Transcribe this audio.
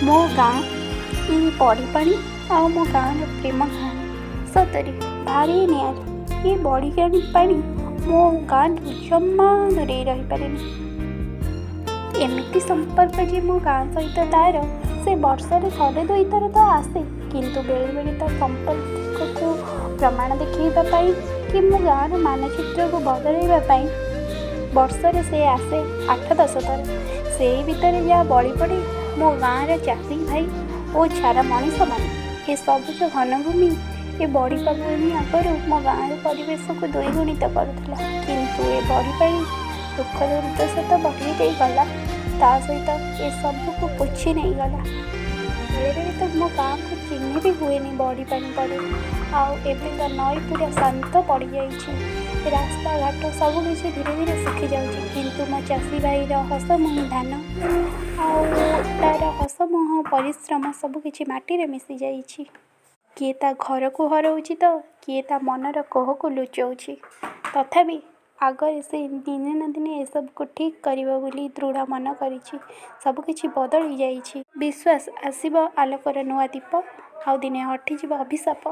ମୋ ଗାଁ, ଏଇ ବଢ଼ିପାଣି ଆଉ ମୋ ଗାଁର ପ୍ରେମ କାହାଣୀ ସତରେ ଭାରି ନିଆରା। ଏ ବଢ଼ିପାଣି ପାଣି ମୋ ଗାଁଠୁ ଜମା ଦୂରେଇ ରହିପାରେନି। ଏମିତି ସମ୍ପର୍କ ଯେ ମୋ ଗାଁ ସହିତ ତା'ର, ସେ ବର୍ଷରେ ଥରେ ଦୁଇଥର ତ ଆସେ, କିନ୍ତୁ ବେଳେବେଳେ ତା ସମ୍ପର୍କକୁ ପ୍ରମାଣ ଦେଖାଇବା ପାଇଁ କି ମୋ ଗାଁର ମାନଚିତ୍ରକୁ ବଦଳାଇବା ପାଇଁ ବର୍ଷରେ ସେ ଆସେ 8-10 ଥର। ସେଇ ଭିତରେ ଯାହା ବଳି ପଡ଼େ ମୋ ଗାଁର ଚାଷୀ ଭାଇ ଓ ଛାର ମଣିଷମାନେ। ଏ ସବୁଜ ଘନଭୂମି, ଏ ବଢ଼ିପାଣି ଆଗରୁ ମୋ ଗାଁର ପରିବେଶକୁ ଦ୍ୱିଗୁଣିତ କରୁଥିଲା। କିନ୍ତୁ ଏ ବଢ଼ିପାଣି ଦୁଃଖ ଦୁର୍ଦ୍ଦଶା ତ ବଢ଼େଇ ଦେଇଗଲା, ତା ସହିତ ଏ ସବୁକୁ ପୋଛି ନେଇଗଲା। ବେଳେବେଳେ ତ ମୋ ଗାଁକୁ ଚିହ୍ନି ବି ହୁଏନି ବଢ଼ିପାଣି ପରେ। ଆଉ ଏବେ ତ ନଈ ପୁରା ଶାନ୍ତ ପଡ଼ିଯାଇଛି। ରାସ୍ତାଘାଟ ସବୁକିଛି ଧୀରେ ଧୀରେ ଶୁଖିଯାଉଛି। କିନ୍ତୁ ମୋ ଚାଷୀ ଭାଇର ହସମୁହିଁ ଧାନ ଆଉ ତା'ର ହସମୁହଁ ପରିଶ୍ରମ ସବୁକିଛି ମାଟିରେ ମିଶିଯାଇଛି। କିଏ ତା ଘରକୁ ହରଉଛି ତ କିଏ ତା ମନର କୋହକୁ ଲୁଚଉଛି। ତଥାପି ଆଗରେ ସେ ଦିନେ ନା ଦିନେ ଏସବୁକୁ ଠିକ୍ କରିବ ବୋଲି ଦୃଢ଼ ମନ କରିଛି। ସବୁକିଛି ବଦଳି ଯାଇଛି। ବିଶ୍ୱାସ, ଆସିବ ଆଲୋକର ନୂଆ ଦୀପ, ଆଉ ଦିନେ ହଟିଯିବ ଅଭିଶାପ।